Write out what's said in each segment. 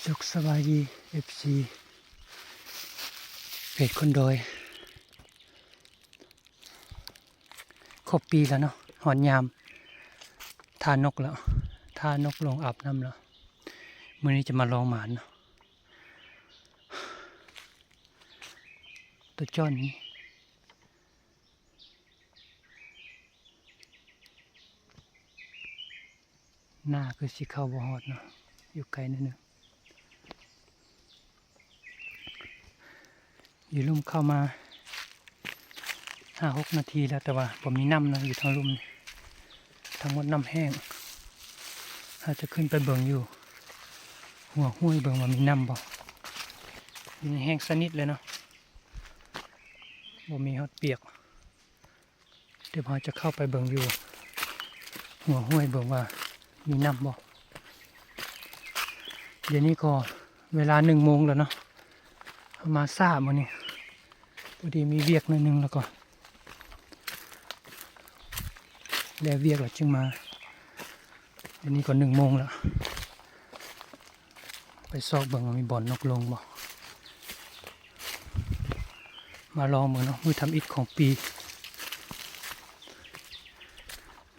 ສຸກສະບາຍດີ ເອັຟຊີ ເພຈຄົນດອຍ. ຄົບປີແລ້ວເນາະ ຮອດຍາມທ່ານົກແລ້ວ ທ່ານົກລົງອາບນ້ຳແລ້ວ. ມື້ນີ້ຈະມາລອງໝານເນາະ ຕົວຈ້ອນນີ້. ໜ້າຄືຊິເຂົ້າບໍ່ຮອດເນາະ ຢູ່ໄກໜ້ອຍໜຶ່ງ. ຢູ່ລຸ່ມເຂົ້າມາຫ້າຫົກນາທີແລ້ວ ແຕ່ວ່າບໍ່ມີນ້ຳເນາະ ຢູ່ທາງລຸ່ມນີ້ ທັງໝົດນ້ຳແຫ້ງ. ເຮົາຈະຂຶ້ນໄປເບິ່ງຢູ່ຫົວຫ້ວຍ ເບິ່ງວ່າມີນ້ຳບໍ່. ຢູ່ນີ້ແຫ້ງສະໜິດເລີຍເນາະ ບໍ່ມີຮອດປຽກ. ດຽວເຮົາຈະເຂົ້າໄປເບິ່ງຢູ່ຫົວຫ້ວຍ ເບິ່ງວ່າມີນ້ຳບໍ່. ດຽວນີ້ກໍເວລາໜຶ່ງໂມງແລ້ວເນາະ ເຮົາມາຊ້າມື້ນີ້ ພໍດີມີວຽກໜ້ອຍໜຶ່ງ ແລ້ວກໍແລ້ວວຽກແລ້ວຈຶ່ງມາ. ດຽວນີ້ກໍໜຶ່ງໂມງແລ້ວ ໄປຊອກເບິ່ງວ່າມີບ່ອນນົກລົງບໍ່. ມາລອງເບິ່ງເນາະ ມື້ທຳອິດຂອງປີ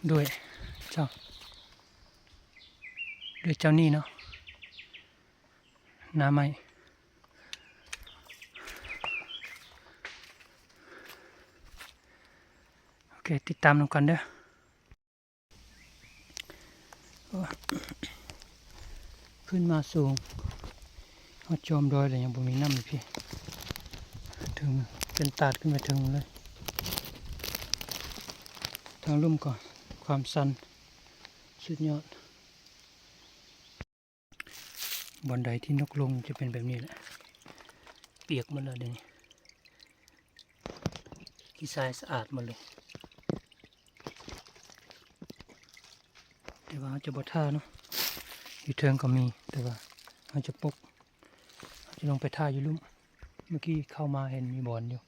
ດ້ວຍເຈົ້າ ດ້ວຍເຈົ້ານີ້ເນາະ ໜ້າໄມ້. ໂອເຄ ຕິດຕາມນຳກັນເດີ້. ໂອ້ຍ ຂຶ້ນມາສູງຮອດຈອມດອຍແລ້ວ ຍັງບໍ່ມີນ້ຳຢູ່ພີ້ ເຖິງເປັນຕາດຂຶ້ນໄປເຖິງເລີຍ. ທາງລຸ່ມກໍຄວາມຊັນສຸດຍອດ. ບ່ອນໃດທີ່ນົກລົງຈະເປັນແບບນີ້ແຫຼະ ປຽກໝົດແລ້ວດຽວນີ້ ຂີ້ຊາຍສະອາດໝົດເລີຍ. ແຕ່ວ່າເຮົາຈະບໍ່ຖ້າເນາະ ຢູ່ເທິງກໍມີ ແຕ່ວ່າເຮົາຈະປົກ ເຮົາຈະລົງໄປຖ້າຢູ່ລຸ່ມ. ເມື່ອກີ້ເຂົ້າມາເຫັນມີບ່ອນຢູ່